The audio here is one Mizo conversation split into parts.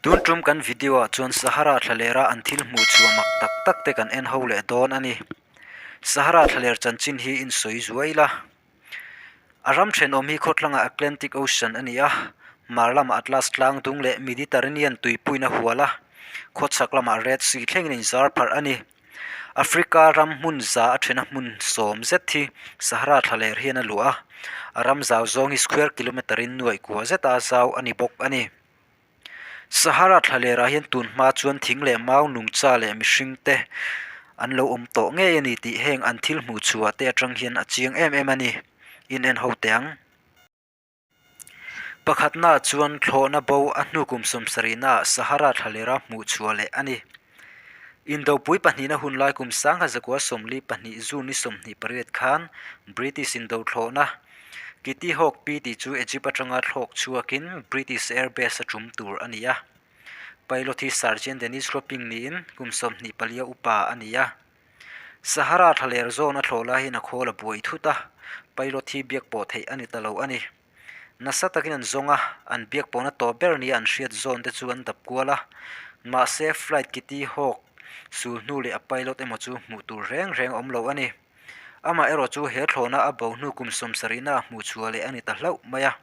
Tun tum kan video ah chuan Sahara thlalera an thil hmuh chhuah mak tak tak te kan en ho leh dawn a ni. Sahara thlaler chanchin hi in sawi zuai la. A ram thenawm hi khawtlangah Atlantic Ocean a ni a, hmar lamah Atlas tlang dung leh Mediterranean tuipuina hual a, khawchhak lamah Red Sea thlengin inzar pharh a ni. Africa ram hmun za a thena hmun sawm zet hi Sahara thlaler hian a luah a, a ram zau zawng hi square kilometer in nuaih kua zeta zau a ni bawk a ni. Sahara thlalerah hian tun hma chuan thing leh mau nungcha leh mihring te an lo awm tawh ngei a ni tih heng an thil hmuh chhuah te atang hian a chiang em em a ni. In en ho teh ang. Pakhatnaah chuan thlawhna bo a hnu kum sawmsarihnaah Sahara thlalera hmuh chhuah leh a ni. Indopui pahnihna hun lai kum sangha zakua 42 June ni 28 khan British indo thlawhna Kitty Hawk P tih chu Egypt atanga thlawk chhuakin British Air Base a tum tur a ni a. Pilot hi Sergeant Dennis Cropping niin kum 24 upa a ni a. Sahara thlaler zawn a thlawh laiin a khawl a buai thut a, pilot hi biak pawh theih a ni ta lo a ni. Nasa takin an zawng a, an biak pawhna tawp ber nia an hriat zawn te chu an dap kual a, mahse flight Kitty Hawk sul hnu leh a pilot emaw chu hmuh tur reng reng a awm lo a ni. Amah erawh chu he thlawhna a bo hnu kum sawmsarihna ah hmuh chhuah leh a ni ta hlauh mai a.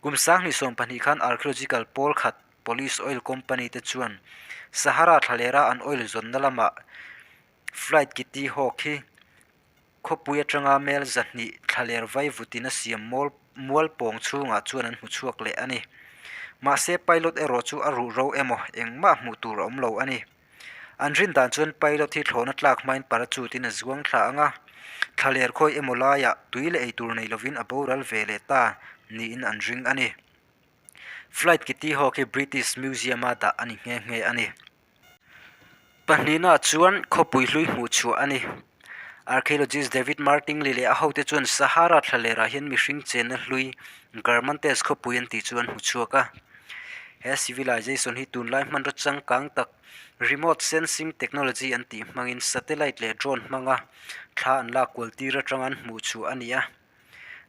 Kum 2020 khan archaeological pawl khat Police Oil Company te chuan Sahara thlalera an oil zawnna lamah flight Kitty Hawk hi khawpui atanga mel 200 thlaler vaivutin a siam mual mual pawng chhungah chuan an hmu chhuak leh a ni. Mahse pilot erawh chu a ruh ro emaw engmah hmuh tur a awm lo a ni. An rin dan chuan pilot hi thlawhna tlak hmain parachute in a zuang thla ang a, thlaler khawi emaw laiah tui leh eitur nei lovin a boral ve leh ta niin an ring a ni. Flight Kitty Hawk hi British Museum a dah a ni nghe nghe a ni. Pahnihnaah chuan khawpui hlui hmuh chhuah a ni. Archaeologist David Martingley leh a hote chuan Sahara thlalerah hian mihring chenna hlui Garmantes khawpui an tih chu an hmu chhuak a. He civilization hi tunlai hmanraw changkang tak remote sensing technology an tih hmangin satellite leh drone hmanga thla an lak kual tir atanga an hmuh chhuah a ni a.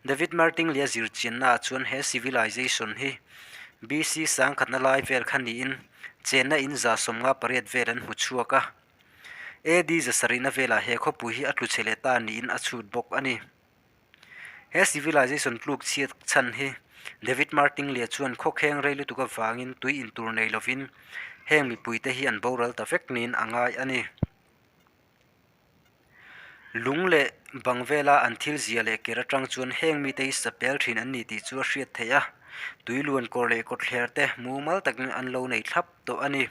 David Martingley a zir chiannaah chuan he civilization hi BC sangkhatna lai vel kha niin chenna in 58 vel an hmu chhuak a. AD 700 velah he khawpui hi a tlu chhe leh ta niin a chhut bawk a ni. He civilization tluk chhiat chhan hi David Martingley chuan khawkheng rei lutuk avangin tui intur nei lovin heng mipuite hi an boral ta vek niin a ngai a ni. Lung leh bang vela an thil zia leh ker atang chuan heng mite hi sapel thin an ni tih chu a hriat theih a, tui luan kawr leh kawtthler te mumal takin an lo nei thlap tawh a ni.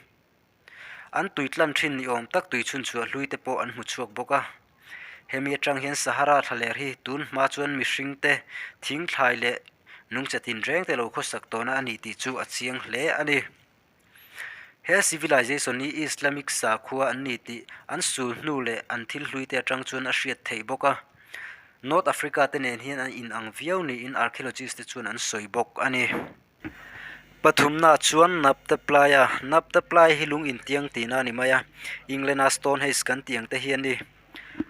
An tui tlan thin ni awm tak tui chhunchhuah hlui te pawh an hmu chhuak bawk a. Hemi atang hian Sahara thlaler hi tun hma chuan mihring te thing thlai leh nungcha tinreng te lo khawsak tawhna a ni tih chu a chiang hle a ni. He civilization hi Islamic sakhua an ni tih an sul hnu leh an thil hlui te atang chuan a hriat theih bawk a. North Africa te nen hian an inang viau niin archaeologist te chuan an sawi bawk a ni. Pathumna chuan Nabta Playa, Nabta Playa hi lung intiang tihna a ni mai a, England-a Stonehenge kan tih ang te hi a ni.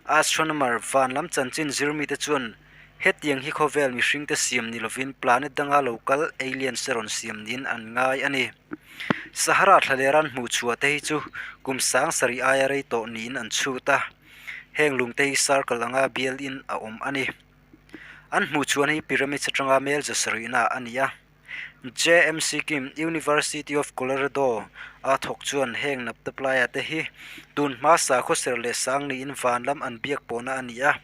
Astronomer van lam chanchin zir mite chuan hetiang hi khawvel mihringte siam ni lovin planet danga lo kal aliens te rawn siam niin an ngai a ni. Sahara thlaler an hmuh chhuah te hi chu kum 7000 aia rei tawh niin an chhut a, heng lungte hi circle anga bial in a awm a ni. An hmuh chhuahna hi pyramids atanga mel 700 na a ni a. JMC Kim, University of Colorado a thawk chuan heng Nabta Playa te hi tun hma sakhaw ser leh sang niin van lam an biak pawhna a ni a,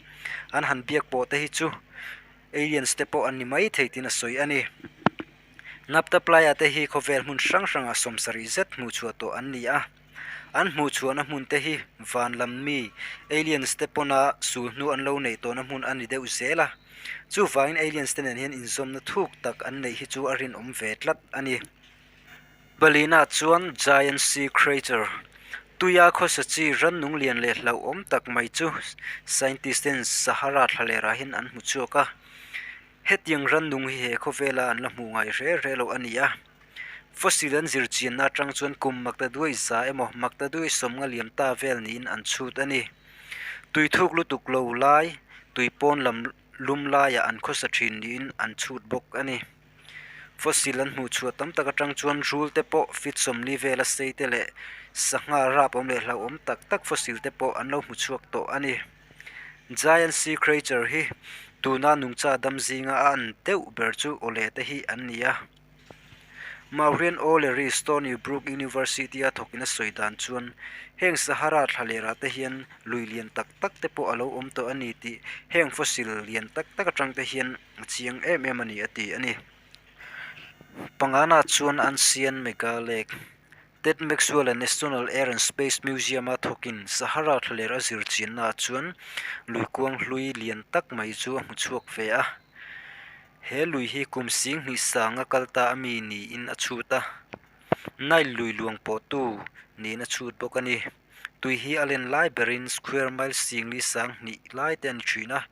an han biak pawh te hi chu aliens te pawh an ni mai thei tiin a sawi a ni. Nabta Playa te hi khawvel hmun hrang hrangah 70 zet hmuh chhuah tawh an ni a. An hmuh chhuahna hmun te hi van lam mi aliens te pawna sul hnu an lo neih tawhna hmun a ni deuh zel a, chuvangin aliens te nen hian inzawmna thuk tak an neih hi chu a rinawm ve tlat a ni. Palina chuan Giant Sea Creature, tuia khawsa chi rannung lian leh hlauhawm tak mai chu scientist ten Sahara thlalerah hian an hmu chhuak a, hetiang rannung hi he khawvela an la hmuh ngai re re loh a ni a. Fossil an zir chianna atang chuan kum maktaduai za emaw maktaduai 50 liam ta vel niin an chhut a ni. Tui thuk lutuk lo lai, tui pawn lam lum laiah an khawsa thin niin an chhut bawk a ni. Fossil an hmuh chhuah tam tak atang chuan rul te pawh feet 40 vela sei te leh sangha rap awm leh hlauhawm tak tak fossil te pawh an lo hmu chhuak tawh a ni. Giant sea creature hi tuna nungcha dam zinga a an deuh ber chu awle te hi an ni a. Maureen O'Leary Stony Brook University a thawkin a sawi dan chuan heng Sahara thlalerah te hian lui lian tak tak te pawh a lo awm tawh a ni tih heng fossil lian tak tak atang te hian a chiang em em a ni a ti a ni. Pangana chuan Ancient Mega Lake, Ted Maxwell-a National Air and Space Museum-a thawkin Sahara thlaler a zir chiannaah chuan lui kuang hlui lian tak mai chu a hmu chhuak ve a. He lui hi kum 2000 sanga kal ta a mi niin a chhut a, Nile lui luang pawhtu niin a chhut bawk a ni. Tui hi a len lai berin square mile 40 sanghnih lai te a ni thin a,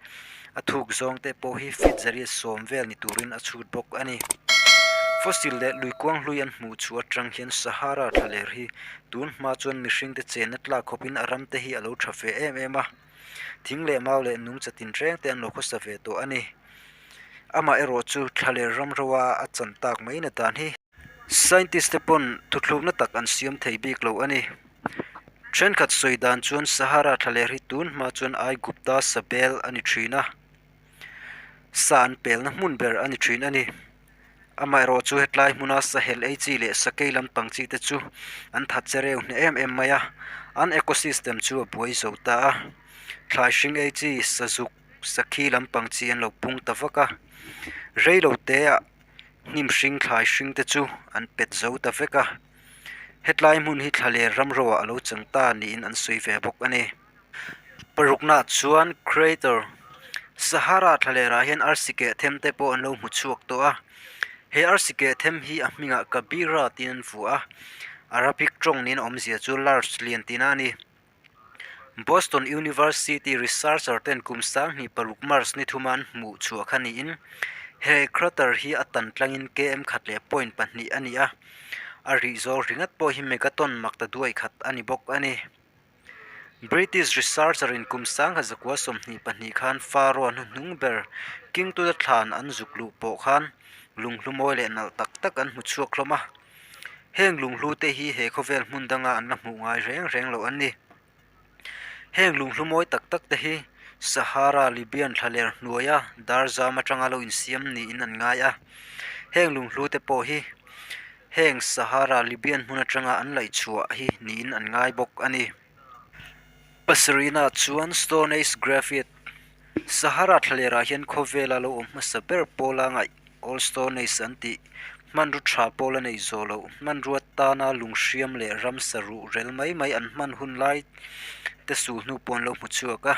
a thuk zawng te pawh hi feet 110 vel ni turin a chhut bawk a ni. Fossil leh lui kuang hlui an hmuh chhuah atang hian Sahara thlaler hi tun hma chuan mihringte chenna tlak khawpin a ram te hi a lo tha ve em em a. Thing leh mau leh nungcha tinreng te an lo khawsa ve tawh a ni. Amah erawh chu thlaler ram roa a chan tak mai na dan hi. Scientist te pawn thuthlukna tak an siam thei bik lo a ni. Thenkhat sawi dan chuan Sahara thlaler hi tun hma chuan Aigupta sabel a ni thin a, sa an pelna hmun ber a ni thin a ni. Amaherawh chu hetlai hmuna sahel ei chi leh sakei lampang chi te chu an that che reu hneh em em mai a, an ecosystem chu a buai zo ta a. Thlai hring ei chi, sazuk, sakhi lampang chi an lo pung ta vak a, rei lo te ah hnim hring thlai hring te chu an pet zo ta vek a. Hetlai hmun hi thlaler ram roah a lo chang ta niin an sawi ve bawk a ni. Paruknaah chuan crater Sahara thlalerah hian arsi keh them te pawh an lo hmu chhuak tawh a. He arsi keh them hi a hmingah Kabira tiin an vuah a, Arabic tawng niin a awmzia chu large lian tihna a ni. Boston University researcher ten kum 26 March ni thuma an hmuh chhuah kha niin he crater hi a tan tlangin km khat leh point pahnih a ni a, a rih zawng ringawt pawh hi megaton makta duai khat a ni bawk a ni. British researcher in kum 1922 khan Pharaoh hnuhnung ber King Tut-a thlan an zuk luh pawh khan lunghlu mawi leh nalh tak tak an hmu chhuak hlawm a. Heng lunghlu te hi he khawvel hmun danga an la hmuh ngai reng reng loh an ni. Heng lunghlu mawi tak tak te hi Sahara Libyan thlaler hnuaia darzam atanga lo insiam niin an ngai a. Heng lunghlu te pawh hi Heng Sahara Libyan hmun atanga an laih chhuah hi niin an ngai bawk a ni. Pasarihna chuan Stone Age Graveyard, Sahara thlalerah hian khawvela lo awm hmasa ber pawla ngaih Old Stone Age an tih hmanru tha pawla nei zawh loh hmanrua tana lunghriam leh ramsa ruh rel mai mai an hman hun lai te sul hnu pawh an lo hmu chhuak a.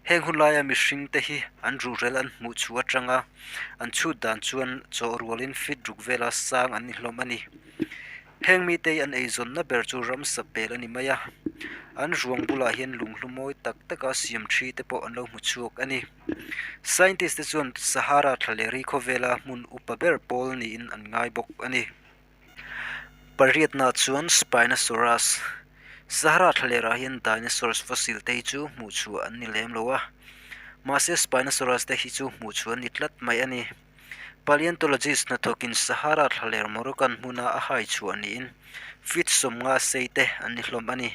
Heng hun laia mihring te hi an ruhrel an hmuh chhuah atanga an chhut dan chuan chaw rualin feet ruk vela sang an ni hlawm a ni. Heng mite hi an eizawnna ber chu ramsa pel a ni mai a, an ruang bulah hian lunghlu mawi tak taka siam thi te pawh an lo hmu chhuak a ni. Scientist te chuan Sahara thlaler hi khawvela hmun upa ber pawl niin an ngai bawk a ni. Pariatna chuan Spinosaurus, Sahara thlalerah hian dinosaurs fossil te hi chu hmuh chhuah an ni lem lo a, mahse Spinosaurus te hi chu hmuh chhuah an ni tlat mai a ni. Paleontologist hnathawkin Sahara thlaler Moroccan hmuna a hai chhuah niin feet 50 sei te an ni hlawm a ni.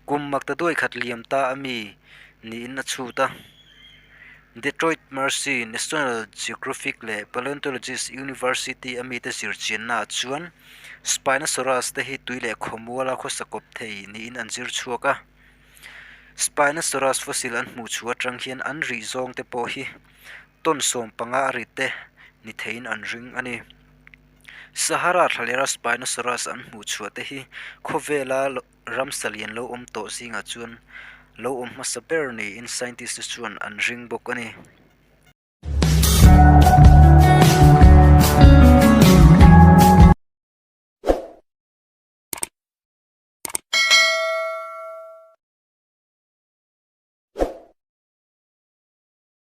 Kum makta duai khat liam ta a mi niin a chhut a. Detroit Mercy, National Geographic leh Paleontologist University a mite zirchiannaah chuan Spinosaurus te hi tui leh khawmuala khawsa kawp thei niin an zir chhuak a. Spinosaurus fossil an hmuh chhuah atang hian an rih zawng te pawh hi ton 15 a rit te ni theiin an ring a ni. Sahara thlalera Spinosaurus an hmuh chhuah te hi khawvela ramsa lian lo awm tawh zingah chuan lo awm hmasa ber niin scientist te chuan an ring bawk a ni.